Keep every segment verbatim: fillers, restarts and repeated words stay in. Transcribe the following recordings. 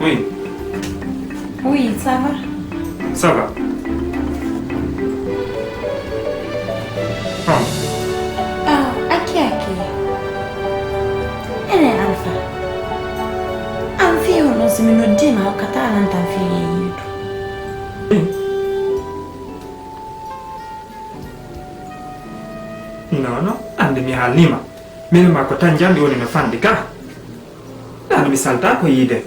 Oui. Oui, ça va? Ça va. Hum. Ah, aki, aki. Ene Alpha. An fi hono si mi noddi ma o kata lan tan fi yidu. Non, non, ande mi halima. Min ma ko tan jandi woni no fandi ka. Nani mi salta ko yiide.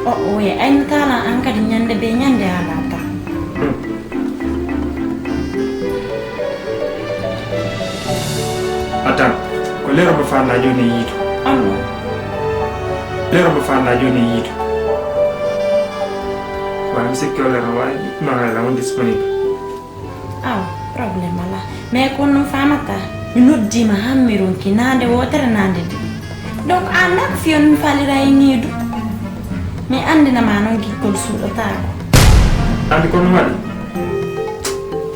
O, o, e aynataala an kadi ñande be ñande alaa ka. Hmm. Atan, ko lero mo falla joni e yiitu. Allo. Lero mo falla joni e yiitu. Wala mi sikki o lero wawi, non ala on disponible. Awa, problème alaa. Mais ko non famata. Mi noddiima haa mi ronki naande wootere naande ɗiɗi. Donc, aan nak fiyon mi falira e ñiidu. Mi anndina ma noon giggol suuɗotaako. Anndi ko no waɗi?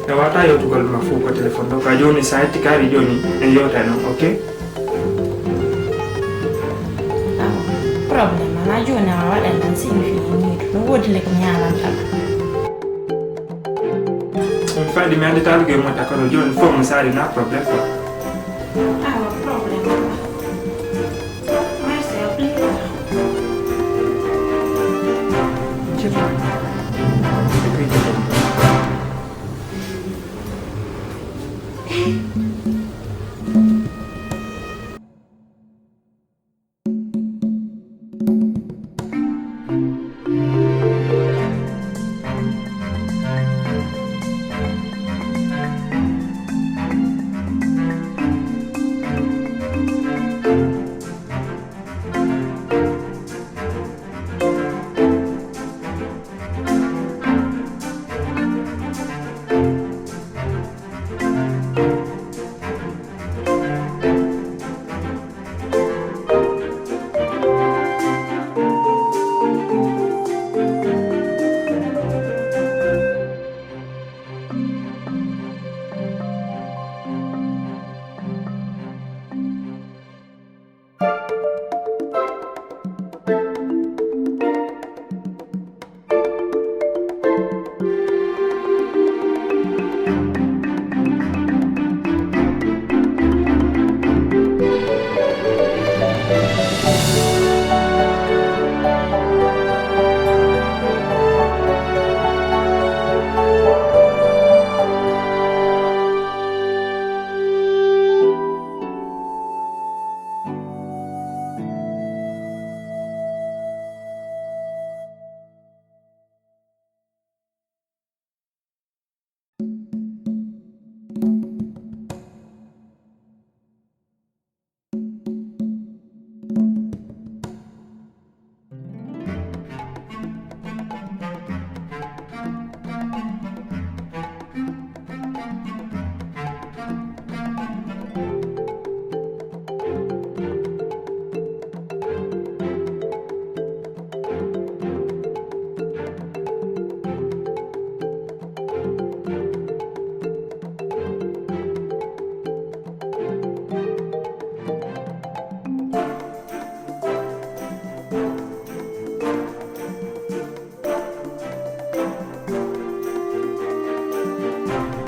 E wata yewtugol ma fof ko téléphone. Donc, a jooni sa hetti kaari jooni en yewtay noon, ok? Awa, problème alaa. Jooni a waɗan tan si mi fiyi ñiidu. No woodi le ko mi haalanta ma. On faɗi mi andi taluge mo takaro joni fo mo sari na problème quoi. Awa, problème alaa. Merci, à plus tard.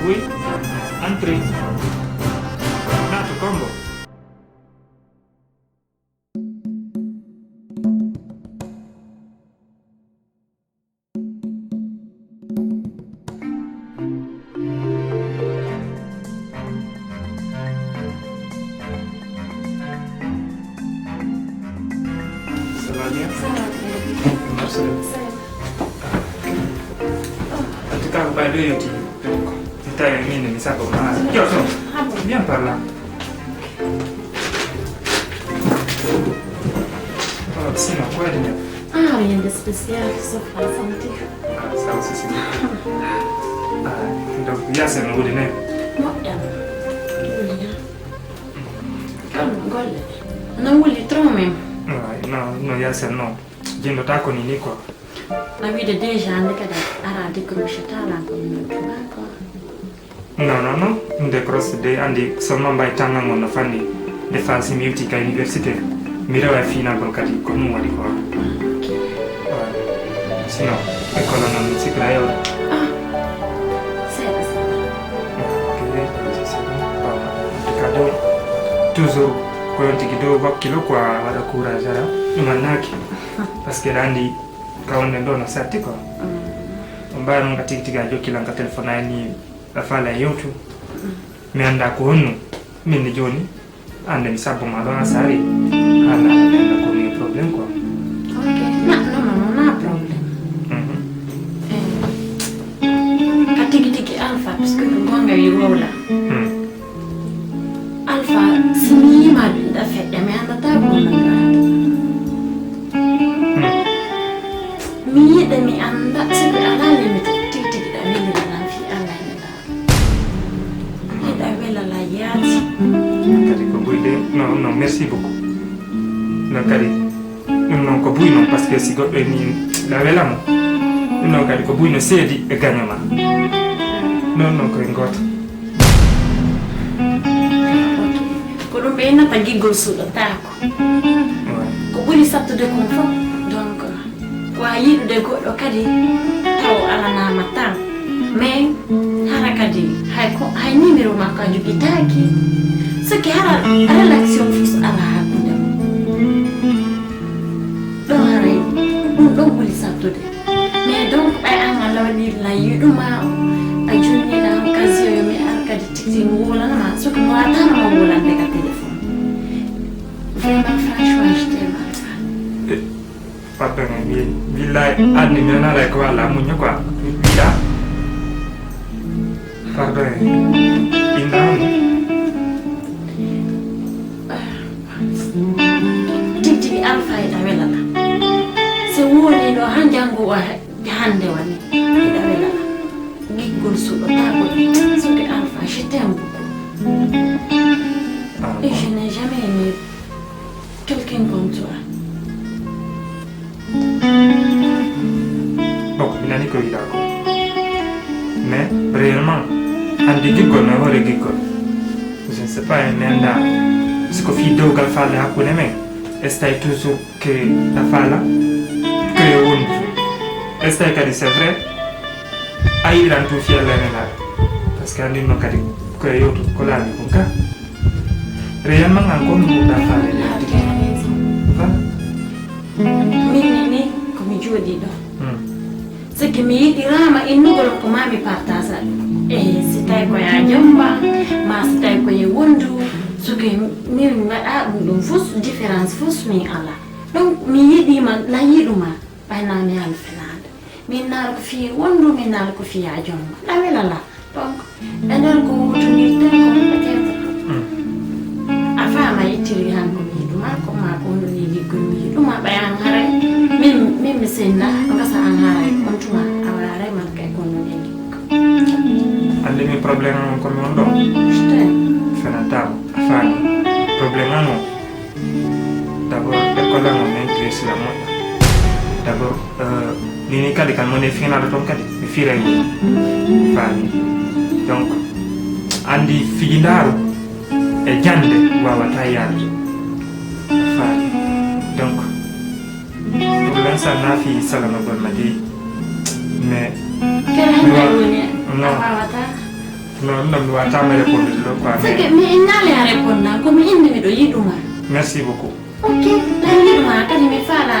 Oui, entrez. Nato combo. Ça va bien? Ça va bien. Merci. Ça va. En tout cas, ko ɓay ɗo yetti. Donc, mi tawi min mi sabbo ma. Yo, so. Ah bon? Bien par là. Oh, sinon, quoi de neuf? Ah, rien de spécial, sauf la santé. Ah, ça aussi, c'est bien. Ah, donc, Yacine, no wuli ne? Moƴƴam. Wuli ya. Kam golle. No wuli trop même. Ouais, non, non, Yacine, non. Jindotaako ni ni quoi. Na wiide déjà nde kadi ara décroché talan ko min tuma quoi. Non, non, non. Nde cross de andi seulement mbay tangal ngon no fanni. Nde phase mi yewti ka université. Mi rewa finagol kadi ko ɗum waɗi quoi. Sinon, école o noon mi sikira hewde. Ah, seeɗa seeɗa. Ok, c'est bon. Bon, en tout cas, ɗo toujours ko yon tigi dow wakkilo quoi, waɗa courage ara. Ɗum annaaki. Parce que ɗa anndi ka wonɗen ɗo no satti quoi. On mbaawi noon ka tigi tigi a jokki lan ka téléphone ay ni a faala e yewtu. Mi annda ko honno. Min ne jooni. Ande mi sabbo ma ɗon a sari. Hala ɓe anda ko mi problème quoi. Ok. Na, non, non, non, na problème. Mhm. Eh, ka tigi tigi Alpha, parce que ko gonga wi wowla. Hmm. Alpha, si mi yima ɗum da feɗɗa mi andata ko mi wata. Hmm. Mi yiɗa mi anda, si ɓe ala limite, tigi tigi da mi yiɗa nan fi ala limite. Hiɗa wela la yaati. Kadi ko buyde. Non, non, merci beaucoup. Non kadi, ɗum noon ko buy noon, parce que si goɗɗo ni ɗa wela mo, ɗum noon kadi ko buy no seedi e gaño ma. Non, non, koye gooto. Ok. Ko ɗum ɓe innata giggol suuɗo taako. Ouais. Ko ɓuri sattude kon fof, donc, ko a yiɗude goɗɗo kadi taw alanaama tan. Mais hara kadi hay ko, hay numéro makko a jogitaaki. Saki hara relation fof so alaa hakkunde mon. Ɗo haray ɗum ɗon ɓuri sattude. Mais donc ɓay an Allah waɗi la yiɗuma, a junnina occasion yo mi ar kadi tigi mi wolana ma, saki mi wawatano ma wolande ka téléphone. Vraiment, franchement, je t'aime, Alpha. Pardon, mi, billahi, anni mi nanalay ko walla muñño quoi. Wiɗa. Pardon, inda on. Tigi tigi Alpha e ɗa welana. Se woni ɗo han janngo o he-, hannde wani. E ɗa welana. Giggol suɗo tago. Suke Alpha, je t'aime beaucoup. Ah, et bon. Je n'ai jamais aimé quelqu'un comme toi. Bon, mi nani ko wiɗa ko. Mais réellement, andi giggol no hoore giggol. Je ne sais pas, mi anda si ko fii dewgal faale hakkunde men. Estay toujours que la faala que yo wondu. Estay kadi c'est vrai. A yiɗiran tout fii Allah e nelaɗo. Parce que andi non kadi ko e yewtu ko laaɓi kon ka. Réellement an ko no ɗa faale. Voilà. Min ni ni ko mi jooɗi ɗo. Hmm. Siki mi yiɗirama innugol ko ma mi partasa ɗum. E si tawi ko ya jomba, ma si tawi ko ye wondu, suke min mi waɗa ɗum ɗum fus différence fus mi ala. Donc mi yiɗima la yiɗuma ɓayna mi an fenaade. Min naal ko fiye wondu, min naal ko fiya jomba. Ɗa wela la. Donc, e nder ko huutondirten kon peut-être. Hmm. A faama ittiri han ko mi yiɗuma, ko ma ko honno ni giggol mi yiɗuma, ɓay an haray. Min, min mi senna, ngasa an haray. On tuma, a waray man kay ko honno ni giggol. Andi min problème on ko mi on ɗo. Putain. Fenantama, a faami. Problème an on. D'abord, école am on intéresse la moƴƴa. D'abord, euh, mini kadi kan mone finado toon kadi mi firay woni. Faami. Donc, andi fijindaaru e jannde wawata yaade. Faami. Donc, pour l'instant, na fi salanogol ma de. Mais, kala mi wa-, hannde woni a non. Wawata. Non, non, mi wawata ma répondre ɗo quoi, mais seke mi innale a réponda, ko mi inni miɗo yiɗuma. Merci beaucoup. Ok, la yiɗuma kadi mi faala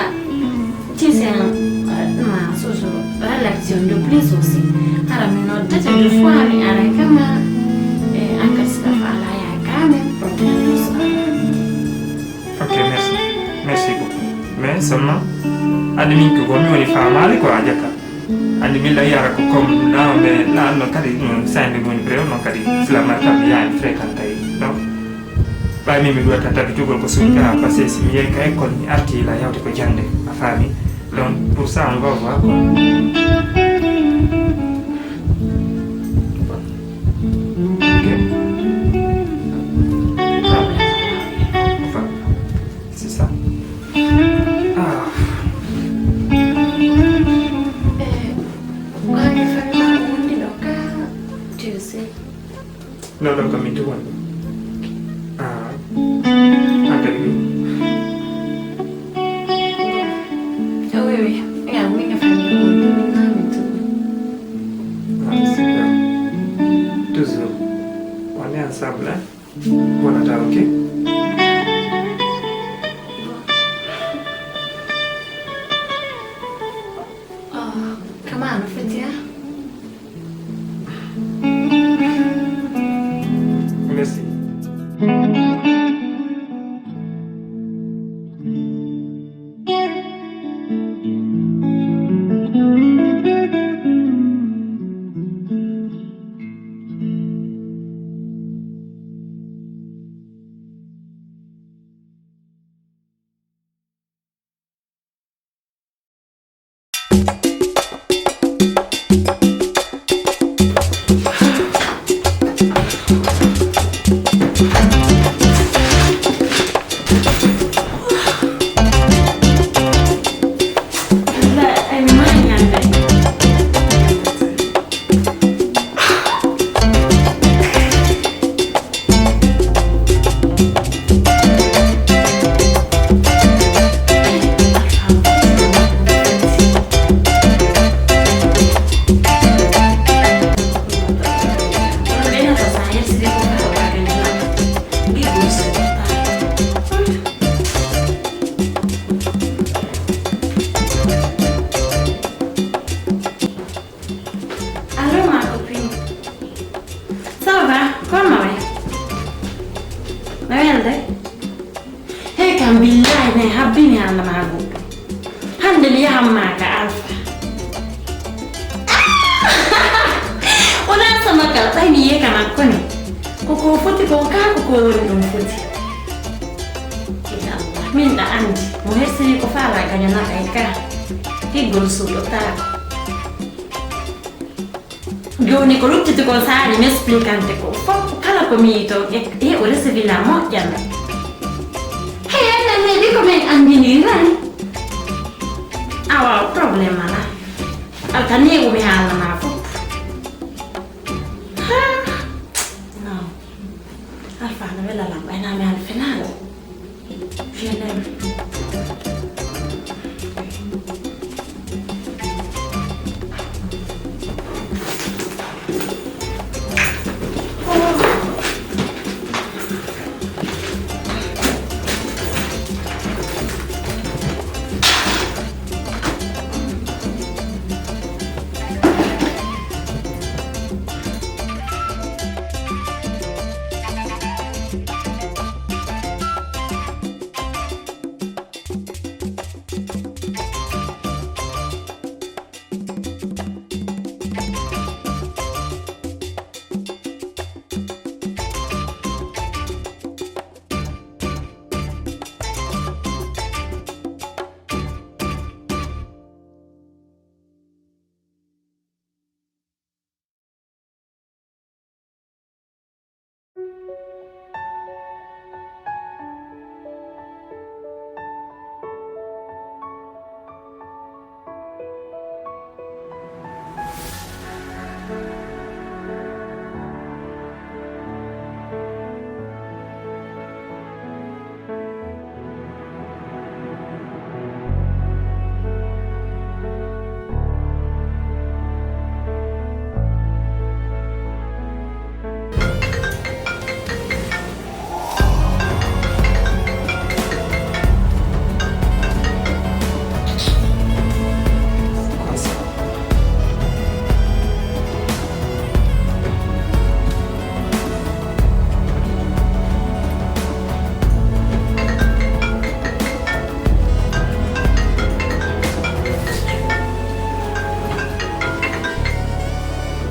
tisen ma soso relaxation de plus aussi. Hara mi noddete deux fois mi ara kama, e an kadi sika faala ya kame problème de ça. Ok, merci. Merci beaucoup. Mais seulement, andi min ko mi woni faamaali quoi, a jaka. Andi min la yara ko comme na, mais na no kadi, mm, sande woni vraiment kadi sila marka mi yaani fréquenté. Donc, ɓay min mi ɗuwata tabitugol ko suuɗa, parce que si mi yehi ka école, mi arti la yawde ko jannde, a faami. Donc, pour ça, on va voir quoi. Ok. Voilà. C'est ça. Ah. Eh, maa ngi fay maa ngi wondi ɗo ka, tu sais. Non, ɗo kam mi tuwan. Ah. An kadi wi. Ah, oui, oui. Ya, mi ngi fay. Allo, ma copine. Ça va? Kono no wayi? No welde? Hey, kam billahi, ne habbini Alla ma goɗɗum. Hande mi yahan ma ka Alfa. Wala sama kala, ɓay mi yeka makko ne. Ko ko foti ko ka, ko ko woni ɗum foti. Ya Allah, min ɗa andi, mo hersini ko faala gaño naɗa e ka. Higgol suuɗo taako. Jooni ko luttiti kon saari mi explicante ko fof kala ko mi yii toon e e o resevila moƴƴana. Hey, enen ne ɗi ko min anndiniri tan. Awa, problème alaa. Alta ni ko mi haalna ma fof. Ha. Non. Alfa no wela lam ɓay na mi haalna fenaango. Je l'aime.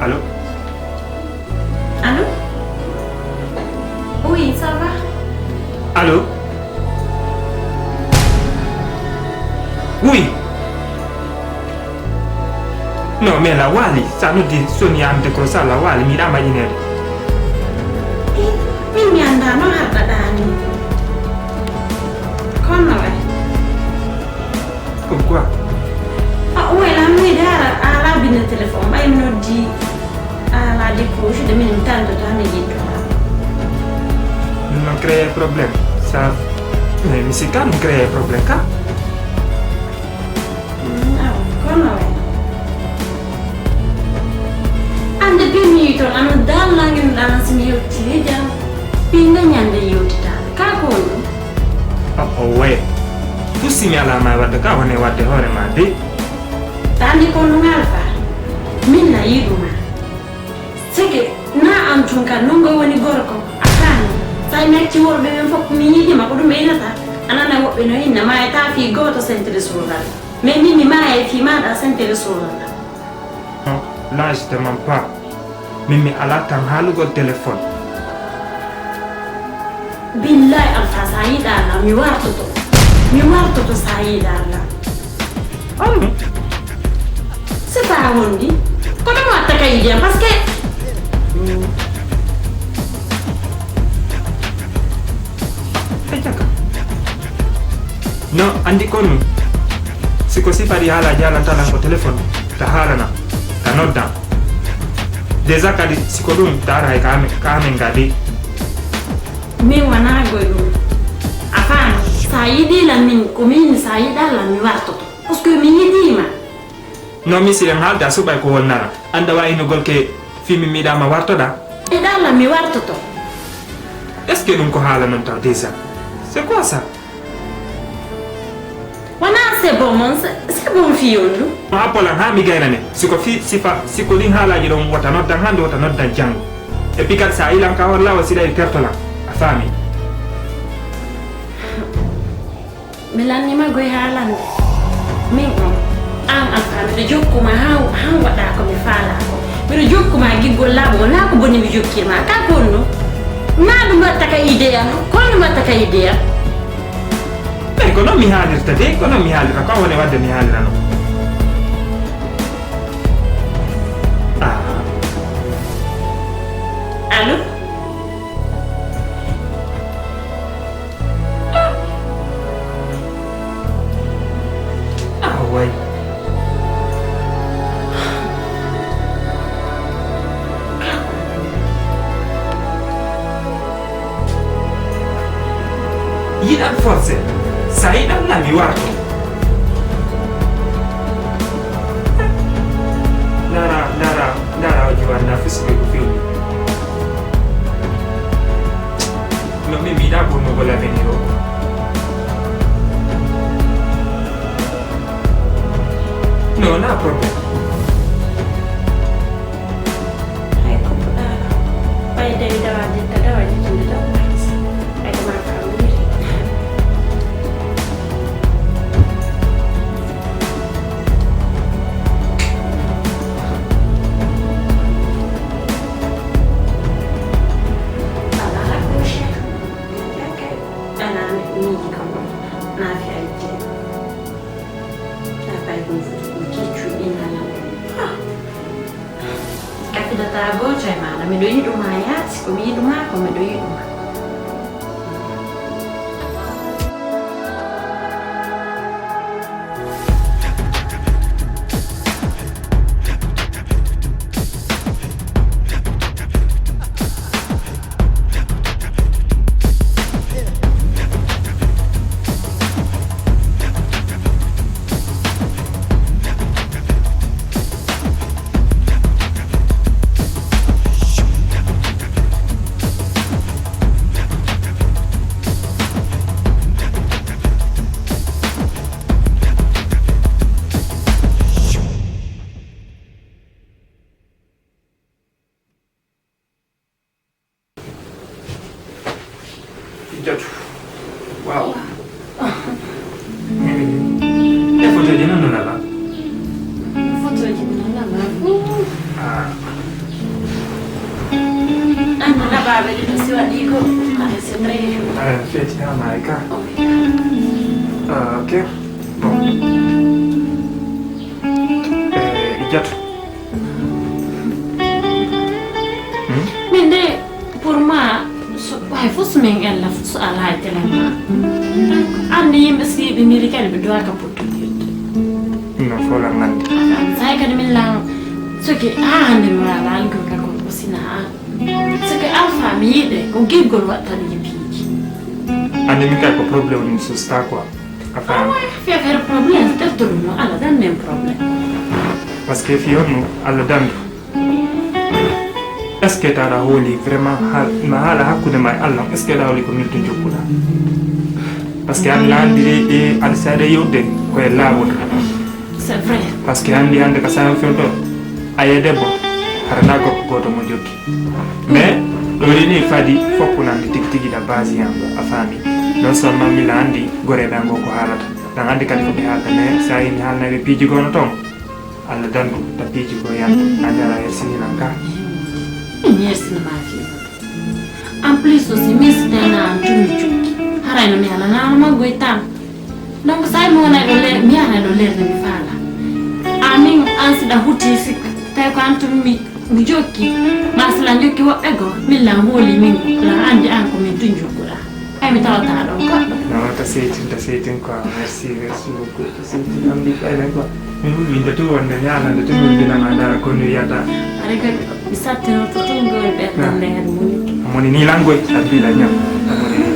Allô? Allô? Oui, ça va? Allô? Oui. Non, mais la waali, sa noddi soni an décroche, la waali, mi yiɗa maƴineede. Eh, min mi annda no harɗaɗaa ni. Kono wayi. Pourquoi? Ah, ouais, la mi dara, a la bine téléphone, ɓay mi noddi, a la décroche, de min tanto to mi yiddo. Non créer problème, ça, mais mi si kan créer problème ka. Mm, ah, kono wayi. Ande pini to, ano dalla ngin dalla sini yotti jam. Pinga ñande yotti ta. Ka ko? O, o, waye. Fu si mi alaa ma e waɗde ka, woni e waɗde hoore ma de. Ta anndi ko no ngal fa? Min na yiɗu ma. Seke na an tun ka nungo woni gorko. A faami? Sa mi acci worɓe ɓen fof mi yiɗi ma, ko ɗum ɓe inata. A nana woɓɓe no inna ma e ta fii gooto sentere suugal. Mais min mi maaya e fii maaɗa sentere suugal. Non, là, je te mens pas. Min mi alaa tan haalugol téléphone. Billaay Alfa, sa yiɗaa lan, mi wartoto. Mi wartoto sa yiɗaa lan. Oh. C'est pas wondi. Ko ɗum watta ka yiɗi am, parce que Fecca ka. No, anndi kon, si ko sifari haalaaji haalantaa lan ko téléphone, ta haalana, ta nodda. Déjà kadi, si ko ɗum, ta ara hay ka amen, ka amen ga de. Min wanaa goy ɗum. A faami, sa yiɗii lan min, ko min, sa yiɗaa lan mi wartoto. Parce que mi yiɗii ma. No, mi si en haalda suɓay ko wonnara. Annda wa inugol ke fii mi miɗaa ma wartoɗa. E ɗalla mi wartoto. Est-ce que ɗum ko haala noon taw déjà? C'est quoi ça? Wona c'est bon mon, c'est c'est bon fii on ɗum. No appolan haa mi gaynane. Si ko fii sifa, si ko ɗin haalaaji ɗon wota noddan hannde, wota noddan janngo. Et puis kadi so a ilan ka hoore laawol, si ɗawi kertolan. A faami? Mi lanni ma goy haalande. Min on, aan Alfaa, miɗo jokkuma haa, haa waɗa ko mi faalaa ko. Miɗo jokkuma giggol laaɓungol, naa ko boni mi jokkirma. Ka ko honno? Naa ɗum watta ka idée am. Ko honɗum watta ka idée am? Eyi, ko noon mi haalirta de, ko noon mi haalirta, ko woni waɗde mi haalira noon. Ah. Allo? Ah, way. Yiɗan forcé. Sa yiɗan na mi warto. Ndara, ndara, ndara o jiwan na fisuɓe ko fewni. No, min mi yiɗaa bonnugol avenir o. No, na problème. Hay ko puɗaɗo. Ɓay dawi dawa jitta dawa jittinde dawa. Hay ko ma kam wiri. Ala accouché. Kay, ana miiji kam. Na fi ay je. Na bay ko mi kiccu inana. Ah. Ka fidata gooto e maaɗa, miɗo yiɗuma yaasi, ko mi yiɗuma, ko miɗo yiɗuma. Jatu. Waaw. E photo ji noon no nana. Photo ji noon nana. Ah. An no naɓaaɓe ɗi ɗo si waɗi ko. Ah, c'est vrai. Ah, feeti haa maayi ka. Oh. Ah, ok. Bon. Eh, Jatu. Hmm? Min de, pour moi, so, hay fof so min ella, fof so alaa e telen ma. Anndi yimɓe so yiɗiniri kadi ɓe duwa ka pottondirde. No fof lan anndi. Say kadi min lan, soki haa hannde mi wala lan ko ka ko sina an. Soki Alpha mi yiɗe, ko giggol waɗtan yipiiji. Anndi min kay ko problème woni mi susta quoi. A faami? Ah ouais, fii affaire problème, tertoɗum no Allah dan men problème. Parce que fii honno Allah dandu. Est-ce que taɗa hooli vraiment ha-, no haala hakkunde ma e Allah, est-ce que taɗa hooli ko miltu jokkuɗa? Parce que an la andi de, de an saɗa yewde ko e laawol. C'est vrai. Parce que andi hande ka saha fewto, a yi'e debbo, hara na gorko gooto mo jokki. Mais ɗo ni fadi fof ko nandi tigi tigi da base yam ɗo, a faami. Non seulement mi la andi gore ɗan go ko haalata. Ɗan andi kadi ko ɓe haalata, mais sa yini haalnayɓe piiji gono toon, Allah dandu ta piiji go yanta. Andi ala yersini nan ka. Mi yersini ma fi. En plus aussi, mi sitana an tumi jukki. Haray no mi ala nano ma goy tan. Donc, sa mi wona ɗo le-, mi yana ɗo lerde mi faala. Amin an siɗa huti sik-, tawi ko an tumi mi, mi jokki. Ma sila jokki woɓɓe go, min la hooli min, la andi an ko min tun jokkuɗa. Ay, mi tawata ɗon goɗɗo. Non, ta seytin, ta seytin quoi. Merci, merci beaucoup. Ta seytin, am ndi ɓaylen quoi. Mi hulɓinde tun wonde ñaanande tun hulɓinama dara ko no yiyata. Aɗa kadi mi sattinirto tun gori ɓerɗe nde hen moni. Moni ni langoy, a bila ñam. Moni ni.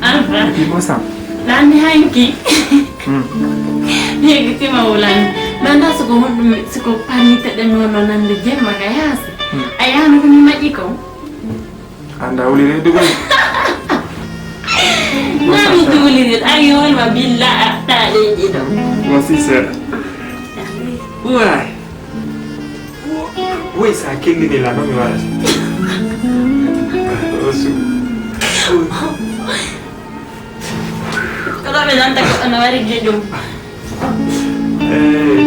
Alpha. Ki mo sam. Lanni hanki. Hmm. Mi yeggitima wulani. Mi annda soko honɗum, soko panite ɗe nono nande jemma ka yaasi. Hmm. A yaano ko mi maƴi ko. Anda wuli reedu koy. Nani duuliri, ayi, holma billa aɗɗaɗen ɗiɗo. Mo si seeɗa. Waay. Woy, sa kellini la, no mi waɗata? Osu. Ko ɗo ɓe nanta goɗɗo no wari giɗum. Eh,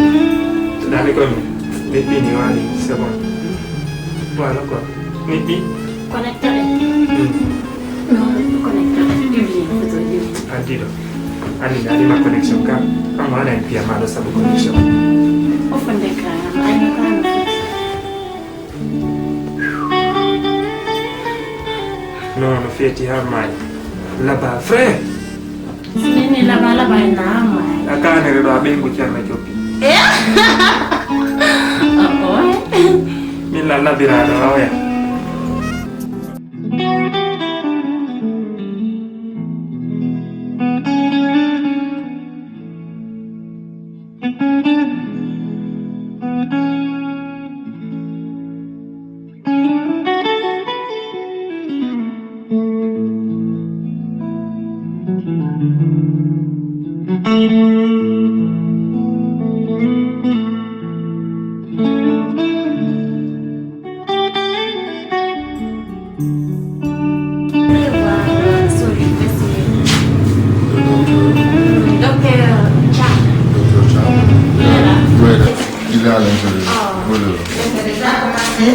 dani kon neɗɗi ni wani, c'est bon. Voilà quoi. Neɗɗi. Connecté. Hmm. Non, connecté. Publié photo ji. Addi ɗo. Andi dani ma connexion kam. Amma waɗa en piya ma ɗo sabu connexion. O fonde kan, ay no kan. Non, no feeti haa maayi. Laba vrai. Si min ni laba, laba en na haa maayi. A kaanere ɗo a ɓeyngu Ceerno Joppi. Eh? Oh, oh. Min la labiraaɗo a oya. Sorry, merci. Docteur Thiam. Docteur Thiam. Voilà. Voilà. Il est à l'intérieur. Ah. Voilà. Docteur, déjà commencé.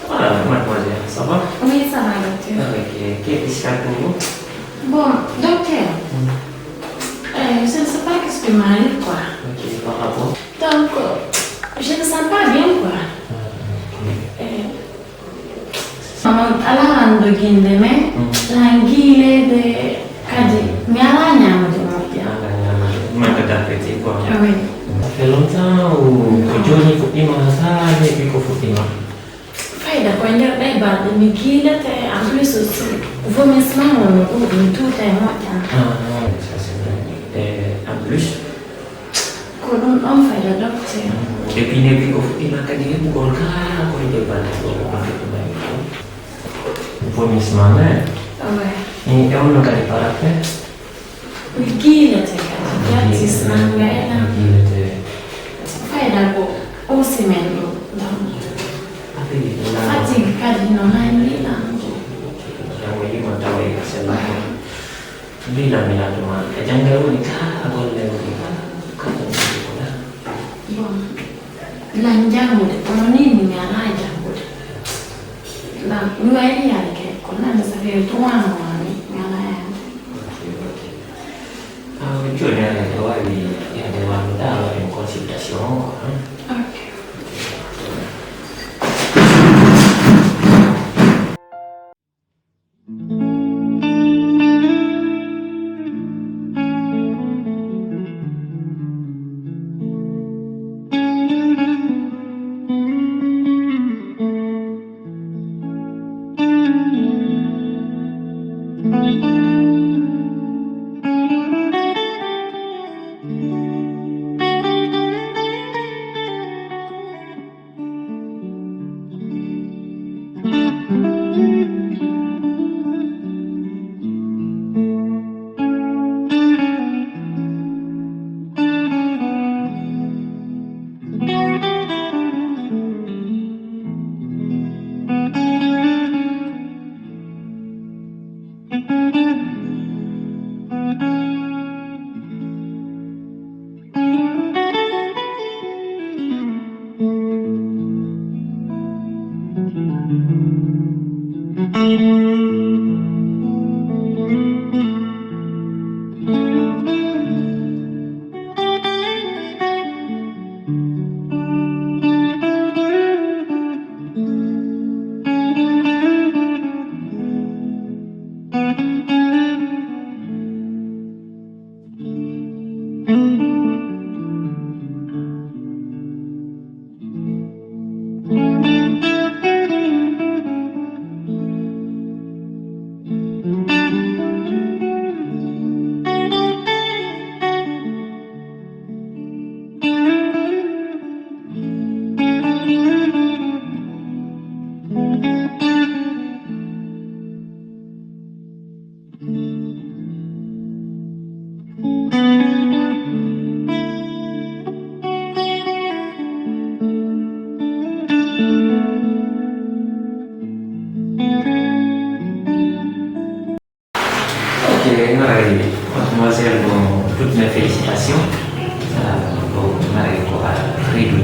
Voilà, mademoiselle, ça va? Oui, ça va, docteur. Ah, ok, qu'est-ce qu'il y a pour vous? Bon, docteur, euh, je ne sais pas qu'est-ce qui m'arrive, quoi. Ok, par rapport? Donc, je ne sens pas bien, quoi. Ah, ok. Euh, Alaa lanndo ginde, mais langiileede kadi mi alaa ñaamude moƴƴa. Alaa ñaamude, manque d'appétit quoi. Oui. Ça fait longtemps ou ko jooni fuɗɗiima haa neeɓi ko fuɗɗiima? Fayda ko e nder ɗee balɗe mi giilete, en plus aussi vomissement o no ɗuuɗi, mi tuuta e moƴƴa. Ah, ah, ça c'est vrai. Et en plus, Ko ɗum ɗon fayda, docteur. Et puis neeɓi ko fuɗɗiima kadi heɓugol kaa ko e nder balɗe ɗo ko fuɗɗiima heɓugol. Vomissement, mais. Ouais. E, e honno kadi parapet? Mi giilete kadi, vertige nannga e lan. Giilete. Fayda ko o semaine ɗo, donc. Fatigue kadi no nangi lan. Janngo yima tawa e sella ko. Mbiɗa miñi ɗum, e janngal woni ka a golle woni ka, ka ɗum woni ko ɗa. Bon, lan janngude, kono ni mi alaa janngude. Lan, mi wayri yaade ke, kono nan ça fait trois mois ni, mi alaa yaade. Ok, ok. Ah, jooni aɗa waawi yaade wallude, a waɗa consultation, hein? Ok.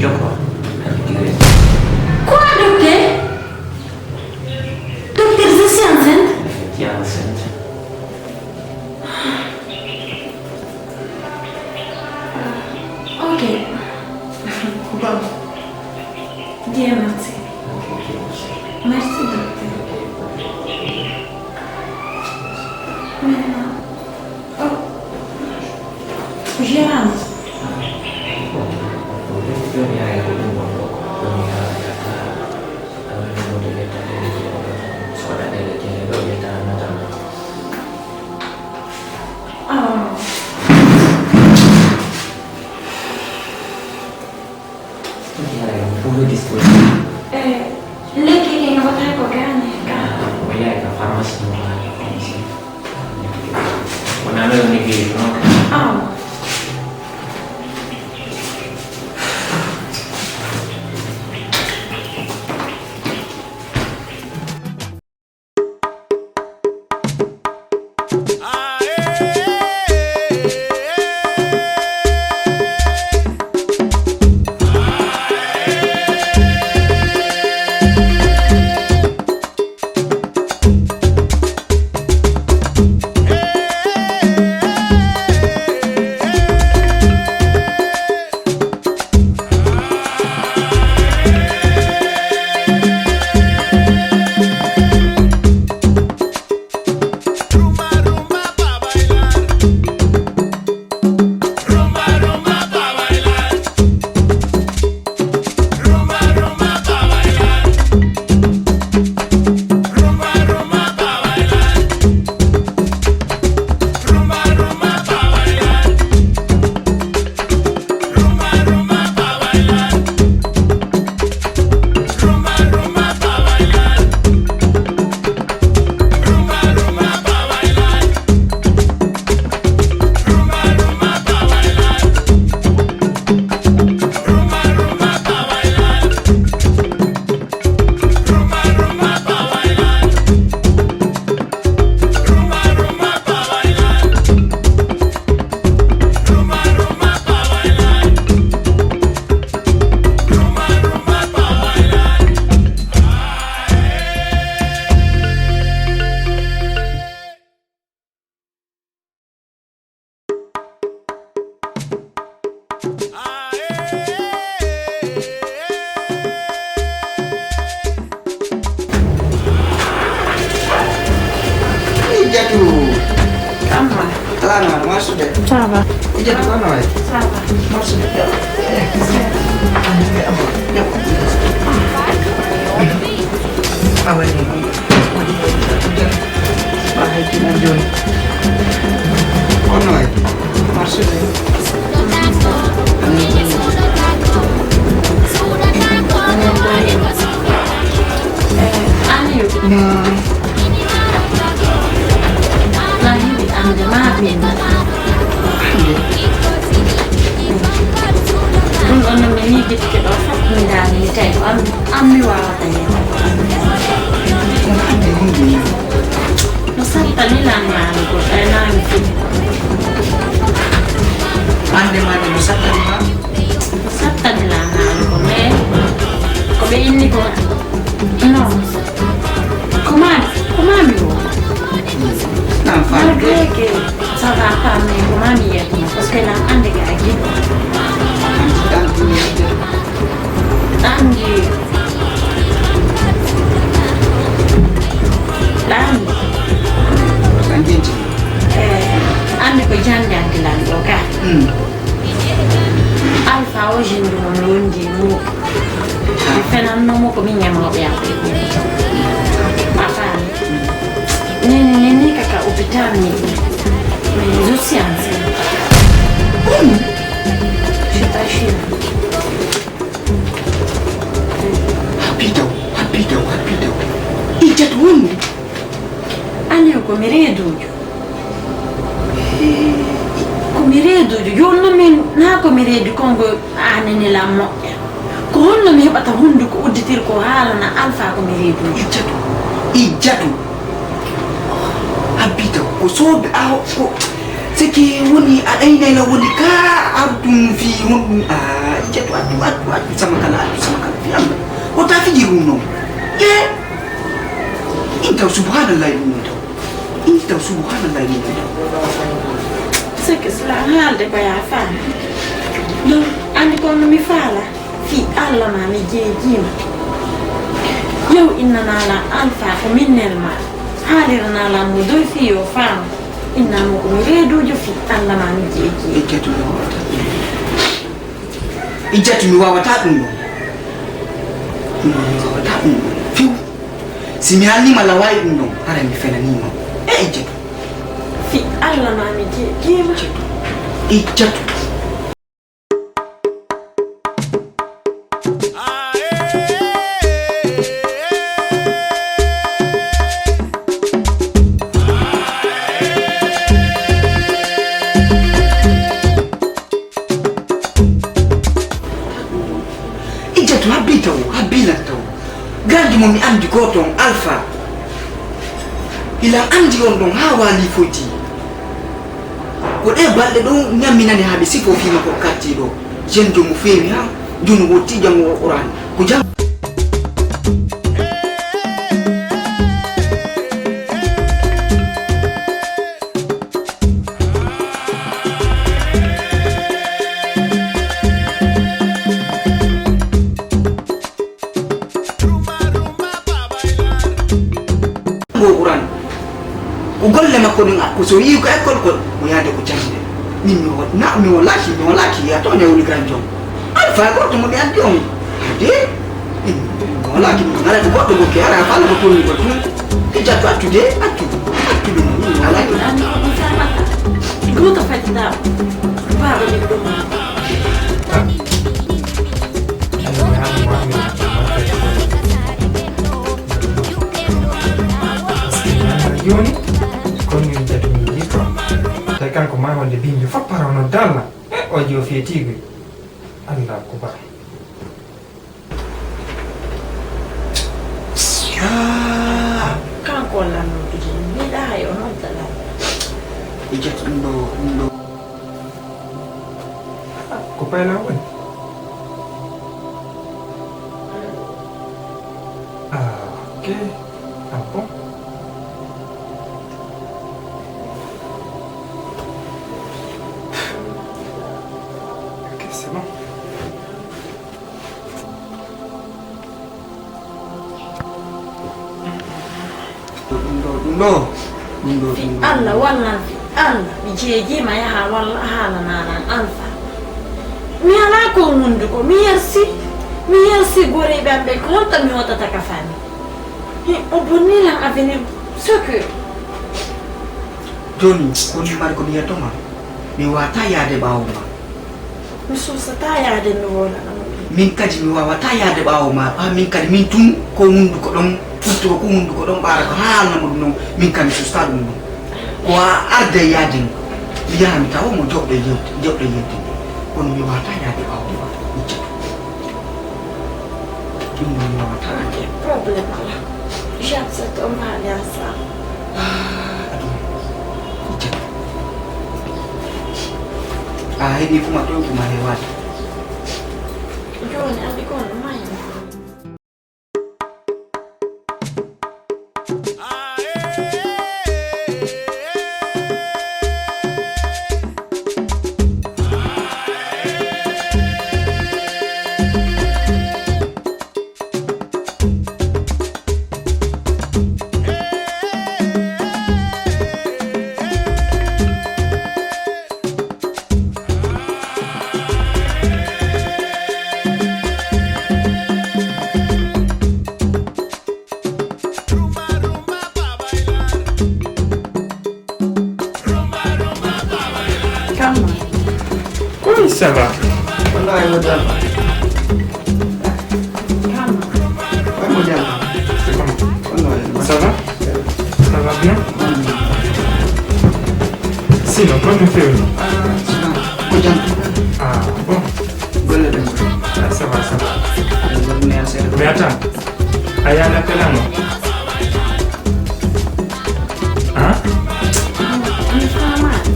Joko, habitué. Quoi, docteur? Docteur, je suis enceinte. Effectivement, enceinte. Ok. Bon. Dieu merci. Ok, ok, merci. Merci, docteur. Maintenant. Oh. Gérance. Oh. Ɗum yaray on fof no disponible. Eh, lekki ɗi no wata ko gaane ka. Ah, o yahay ka pharmacie mo haa ka pharmacie. Wona no ni wiye non. Ah. Ijatu. Amma. Alaa no waɗa, marsude. Ça va. Ijatu, ko no wayi? Ça va. Marsude. Awa ni. Ba hay kina jooni. Ko no wayi? Marsude. Aliou. Na hiɗi annde ma min. Ɗum ɗon no mi miijitike ɗo fof, mi daani mi tawi ko an, an mi waawata yeewa. No sattani lan maalugo e naami fini. Annde ma no sattani ma? No sattani lan maalugo, mais ko ɓe inni ko non. Ko maa, ko maa mi wona. Malgré que ça va pas, mais ko maa mi yetma, parce que lan annde ga a giɗo. Ɗangi. Ɗangi. Eh, anndi ko jannganti lan ɗo ka. Alpha o jindu mo mi wondi mo. Mi fenanno mo ko min ñamooɓe am. A faami? Ni, ni, ni, ni kaka hôpital ni. Mais je suis enceinte. Je t'assure. Happy daw, happy daw, happy daw. Ijjat wonde. Aliou ko mi reeduujo. Ko mi reeduujo. Jooni noon min, naa ko mi reedi konngo aanani lan moƴƴa. Ko honno mi heɓata hunnduko udditir ko haalana Alfa ko mi reeduujo? Ijjatu. Ijjatu. Habbita ko soobe aho ko siki woni a ɗaynayla woni ka ardun fi honɗum a Ijjatu a Addu, addu, sama kala, addu, sama kala. Fi Allah. Wota fijir ɗum noon. E? In taw, subhanallahi ɗum noon taw. In taw, subhanallahi ɗum noon taw. Seke sila haalde ko yaa faami. Non, anndi kono mi faala. Fii Alla maa mi jeejiima. Yow innanaa lan Alfaa ko min nel maa. Haaliranaa lan mo doy fii yo faamu. Innaa mo ko mi reeduujo fii Alla maa mi jeejiima. Ijjatu mi waawata ɗum. Ijjatu mi waawata ɗum ɗon. Ɗum ɗon mi waawata ɗum ɗon. Few. Si mi haalniima lawaayi ɗum ɗon, haray mi fenaniima. E Ijjatu. Fii Alla maa mi jeejiima. Ijjatu. Ijjatu. Ijjatu, habbii taw, habbii lan taw. Ganndi mo mi anndi gooto on, Alfaa. Hilan anndi on ɗon haa waali foti. Ko ɗee balɗe ɗon ñamminani haa ɓe sifoo fii makko quartier ɗoo. Jeune joom mo feewi haa jooni wottii janngo Qur'aana. Ko jam. Ngo Qur'an. Ko golle makko ɗin, ko so yii ko école ko, mo yaade ko jannde. Min mi wo-, na, mi wolaaki, mi wolaaki, a tooña woni grand jom. Alfa, gorko mo mi addi on. Ade, min mi wolaaki, min ngara ko goɗɗo gokki, ara, a faala ko tolni ko tun. Ki jattu accude, accu, accu ɗum, min mi wolaaki. Gooto fati ɗa, baaba min ɗum. Jooni, kon min jatumi jikko. Tawi kanko ma wonde binjo fof para no dalla. E o jo fiyetiigo. Allahu akbar. Ah. Kanko lanno bigi. Mi ɗa hay o non dalla. E jat ɗum ɗo, ɗum ɗo. Ko payla woni? Ah, ok. Ah bon? Ok, c'est bon. Ɗum ɗo, ɗum ɗo, ɗum ɗo, fi ɗum ɗo. Allah, wallan fi Allah, mi jeejiima yaha walla haalana lan Alfa. Mi alaa ko wonduko, mi yersi, mi yersi goreeɓe am ɓe ko holto mi hootata ka fami. He, o bonni lan avenir, ce que. Jooni, ko ni mari ko mi yetto ma, mi waata yaade ɓaawo ma. Mi suusataa yaade mi wowlana mo. Min kadi mi waawataa yaade ɓaawo ma. Haa min kadi min tun ko hunduko ɗon, ɓurtuko ko hunduko ɗon ɓaara ko haalna mo ɗum ɗon. Min kam mi suusataa ɗum ɗon. Ko a arde yaade mo. Mi yaha mi tawa mo joɓɗo yewte, joɓɗo yewte. Kono mi waawataa yaade ɓaawo ma. Mi jatu. Ɗum ɗon mi waawataa. Ok, problème alaa. J'accepte, on va aller ensemble. Ah, aduna. Jatu. A heɓi kuma toy kuma hewaade. Jooni anndi ko on mayi. Kamma. Oui, ça va. Wallahi, mo jam. Kamma. Wallahi, mo jam. C'est comment? Wallahi, mo jam. Ça va? Ça va bien? Mm. Sinon, comment tu fais? Ah, sinon, mo jam. Ah, bon. Golle ɗen. Ah, ça va, ça va. Mais attends. A yaada pelano. Hein? Mi faamaani.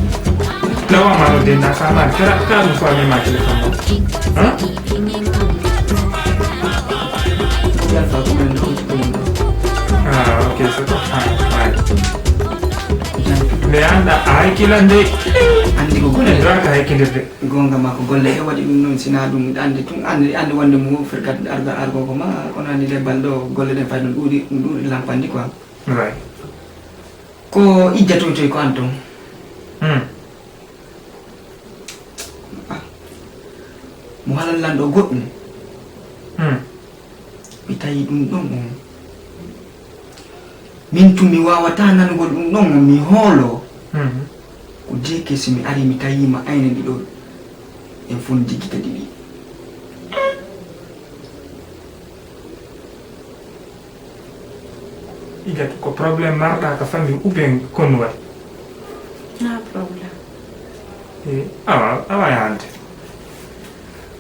Tawa ma no denda ka ma kara ka ɗum ko amema téléphone ɗo. Hein? Yalfa ko men ɗo, ko men ɗo. Ah, ok, c'est bon. Ah, ouais. Mais anda a hakkilande. Andi ko golle. Dra ka hakkilindirde. Gonga ma ko golle e waɗi ɗum noon, sina ɗum ande tun ande, ande wonde mo firkat arga argo ko ma, kono andi de balɗo golle ɗen fay ɗum ɗuuɗi, ɗum ɗuuɗi lampandi quoi. Ouais. Ko ijja toy toy ko an ton. Hmm. Ah. Mo halan lanɗo goɗɗum. Hmm. Mi tawi ɗum ɗon on. Min tun mi wawata nanugol ɗum ɗon on, mi hoolo. Hmm. Ko deke si mi ari mi tawima ayne ɗiɗo en fon jiggi kadi ɗi. Iga ko problème marɗa ka famille ou bien ko no waɗi? Na problème. E, awa, awa yahante.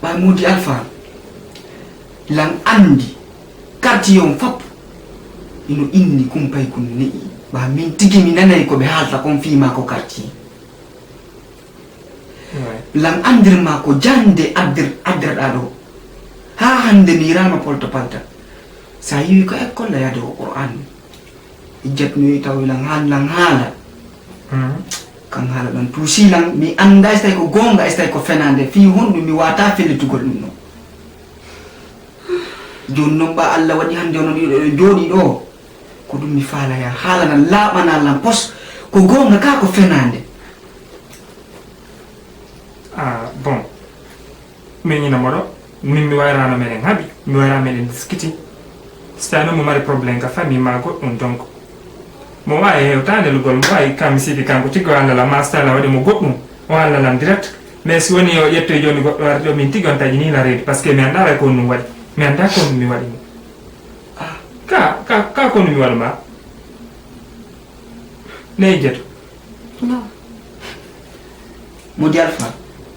Ɓay Modi Alpha, lan andi quartier on fop ino inni kumpay kun ne'i. Ba min tigi mi nanay ko ɓe haalta kon fii ma ko quartier. Ouais. Lan andirma ko jande addir-, addirɗa ɗo. Ha hande mi yirama polto palta. Sa yiwi ko école la yade ko Qur'an. Ijjat mi tawi lan han lan haala. Mhm. Kan haala ɗon tuusi lan mi anda istay ko gonga istay ko fenande fi honɗum mi wata fellitugol ɗum ɗo. Joni noon ɓa Allah waɗi hande onon ɗiɗo ɗo jooɗi ɗo. Ko ɗum mi faalaya haalana laaɓana lan pos ko goonga ka ko fenaande. Ah, bon. Min ina moɗo, min mi wayrano meɗen haɓi, mi wayra meɗen diskiti. Si tawi noon mo mari problème ka famille ma goɗɗum, donc mo wawi hewtande lugol, mo wawi kam mi siki kanko tiggo Allah la mastala waɗi mo goɗɗum, o Allah lan direct. Mais si woni o ƴettoy joni goɗɗo warde o min tiggo on taji ni la reedi, parce que mi anda way ko ɗum waɗi, mi anda ko ɗum mi waɗi mo. Ah, ka, ka, ka ko mi waɗu ma? Ney jeto? No. Modi Alpha.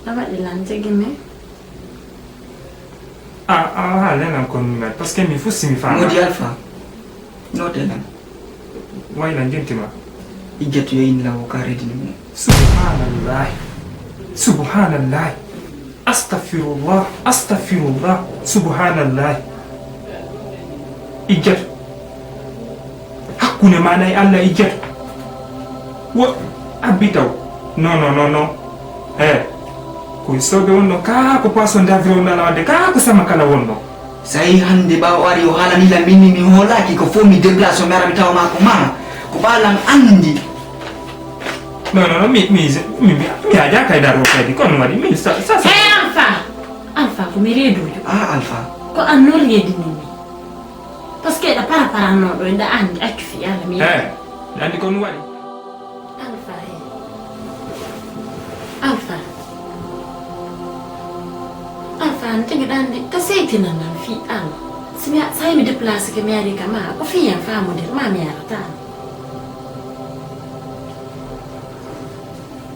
A waɗi lan tigi me. A, a, ha lenan ko mi waɗi, parce que mi fusti mi fama. Modi Alpha. No te lan. Way lan jenti ma. Ijjatu yo in lawo ka redini mo. Subhanallah. Subhanallah. Astafirullah, astafirullah, subhanallah. Ijjat. Hakkunde ma nayi Allah ijjat. Wo abbi taw. Non, non, non, non. Eh. Ko sobe wonno ka ko poisson d'avril wonno ala wadde ka ko sama kala wonno. Sayi hannde ɓaawo ari o haalani lan min mi hoolaaki ko fof mi déplacé o mi ara mi tawa ma ko ma ko ɓaalan anndi. Non, non, non, mi, mi, mi, mi, mi a jaka e daro kadi kono waɗi min sa, sa, sa. Hey Alpha! Alpha ko mi reedujo. Ah, Alpha. Ko an noon reedini mi. Parce que ɗa para para no ɗo nda anndi accu fi yalla mi. Eh, nandi ko mi waɗi. Alpha, hey. Alpha. Alpha, no tigi ɗan di, ta seytina nan fi an. Si mi, sa mi déplacé ke mi ari kama, ko fi yan fa modèle ma mi arata.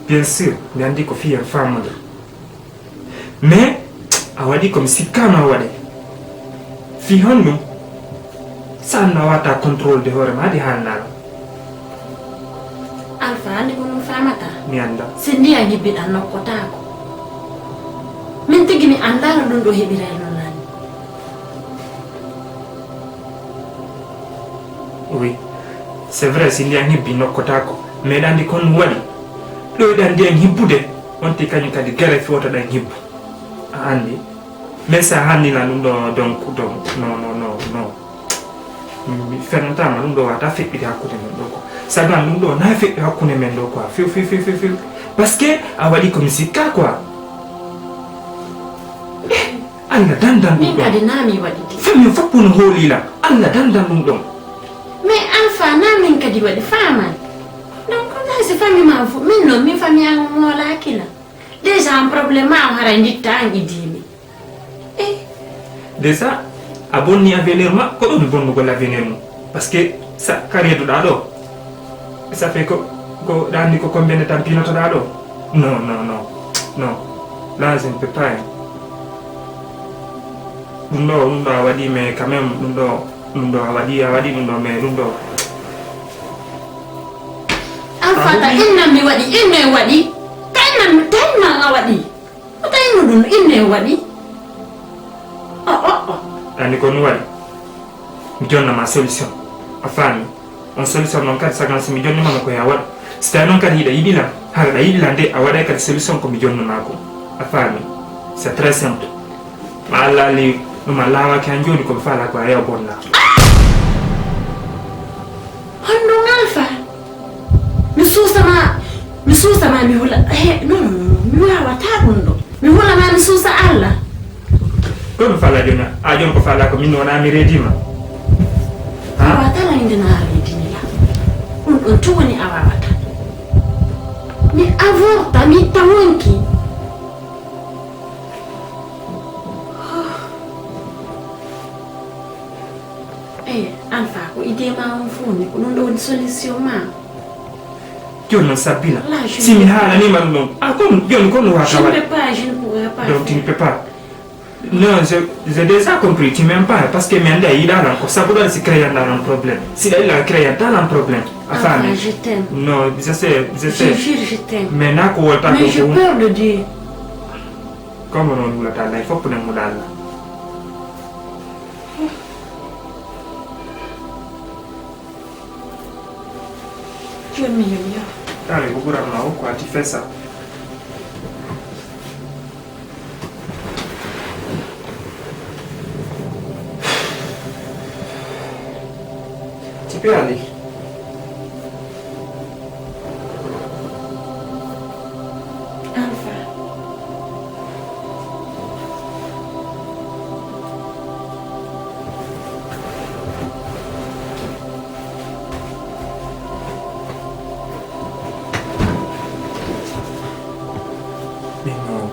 Bien sûr, mi andi ko fi yan fa modèle. Mais a waɗi ko mi sikkano a waɗe. Fii honɗum? Sa an a wata contrôle de hoore ma di haalnano. Alpha, andi ko ɗum famata? Mi anda. Si ndiyan hibbiɗan nokkotaako. Min tigi mi anda no ɗum ɗo heɓirayno nani. Oui, c'est vrai, si ndiyan hibbi nokkotaako. Mais ɗa andi kon waɗi. Ɗo ɗan ndiyan hibbude. On ti kañum kadi gere fi woto ɗan hibbu. A anndi? Mais sa hannina ɗum ɗo, donc, donc, non, non, non, non. Mi fenantama ɗum ɗo wata feɓɓide hakkunde men ɗo quoi. Sagan ɗum ɗo na feɓɓi hakkunde men ɗo quoi. Few, few, few, few, few. Parce que a waɗi ko mi sikka quoi. Eh, Allah dandan ɗum Min ɗo. Kadi na mi waɗi di. Famille fof no hoolila. Allah dandan ɗum ɗon. Mais Alpha na min kadi waɗi faman. Donc, na si famille ma fof, min non, min famille an moolaki la. Déjà, an problème ma o haray nditta an idimi. Eh. Déjà, a bonni avenir ma, ko ɗum bonnugol avenir mum. Parce que sa, ka reeduɗa ɗo, ça fait ko, ko ɗa anndi ko combien de temps pinotoɗa ɗo? Non, non, non, non. Là, je ne peux pas, hein. Ɗum ɗo, ɗum ɗo a waɗi, mais quand même, ɗum ɗo, ɗum ɗo a waɗi, a waɗi ɗum ɗo, mais ɗum ɗo. Alpha, ta innam mi waɗi, inno e waɗi. Ta innam A waɗi. O tawi no ɗum, inne o waɗi. O, o, o. Anndi ko ɗum waɗi? Mi jonna ma solution. A faami? On solution noon kadi, sagan si mi jonni ma ko ya waɗa. Si tawi noon kadi hiɗa yiɗi lan, hara ɗa yiɗi lan de, a waɗay kadi solution ko mi jonnunaa ko. A faami? C'est très simple. Ma Allah li ɗum a laawaaki han jooni ko mi faalaa ko a yaw bonna. Honɗum Alfa? Mi suusama, mi suusama, mi hula. He, non, non, non, mi waawata ɗum ɗo. Mi hulama, mi suusa Allah. Ko mi faalaa jooni? A jooni ko faalaa ko min wona mi reedima. Ha? Awa tala inde na reedini la. Ɗum ɗon tun woni a waawata. Mi avorta, mi tawonki. Eh, Alfa, ko idée ma on fof ni, ko ɗum ɗo woni solution ma. Jooni noon Sabina, si mi haalanii ma ɗum ɗon, a kon jooni kon no waata waɗde. Je ne peux pas, je ne pourrais pas. Donc tu ne peux pas. Non, je, j'ai déjà compris, tu m'aimes pas, parce que mi anndi a yiɗaa lan ko sabu ɗon si créant lan problème. Si ɗa yiɗi lan créant lan problème. A faami? Alfa, je t'aime. Non, je sais, je sais. Je jure, je t'aime. Mais na ko wolta ko. Mais j'ai peur de Dieu. Comme noon wulata Allah, fof nan muɗa Allah. Jooni mi yoni ya. Allez, ko ɓuran ma o, quoi, tu fais ça. Tu peux aller. Alfa. Mais non.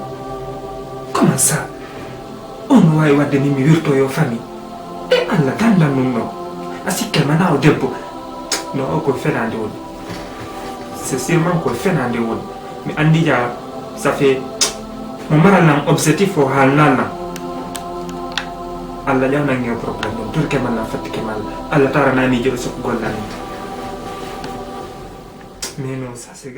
Comment ça? On no waawi waɗde min mi wirtoyo famille. E Allah dandan ɗum ɗo. A sikkay ma na o debbo. No o ko fenaande woni. C'est sûrement ko fenaande woni. Mi anndi ja, ça fait mo maral nan objectif o haalnal nan. Allah ƴawnan e problème ɗum. Turke mal nan fattike mal. Allah taranani jeɗo sokko gollani. Mais non, ça c'est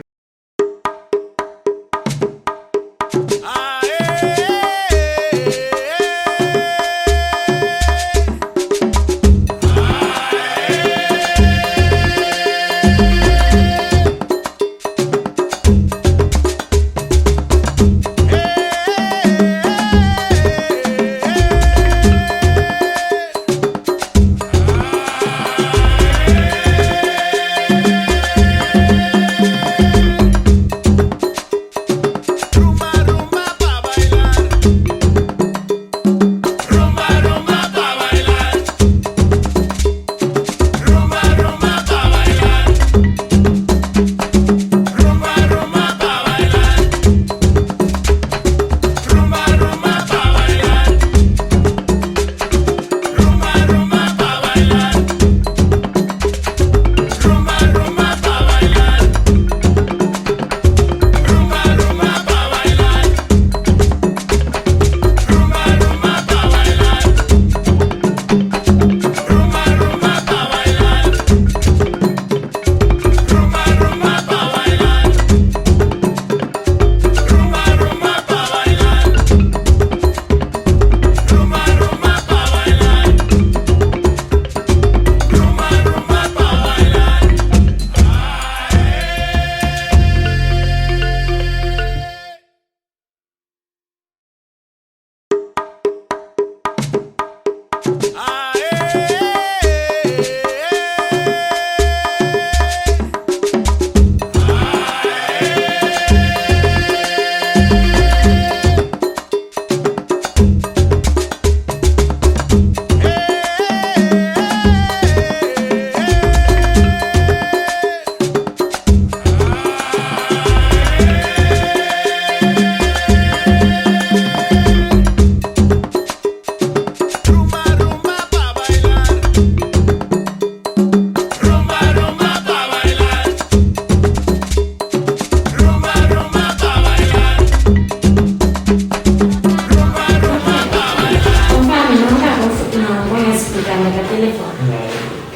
On faami noon ka ko fuɗɗinoo ko expliquer ka téléphone.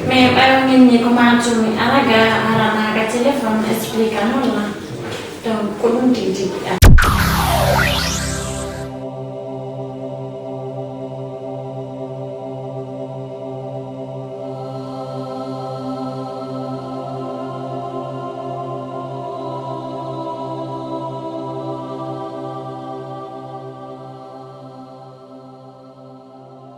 Mais ɓayo min ni ko maa tumi ala ga harana ka téléphone expliquer noon.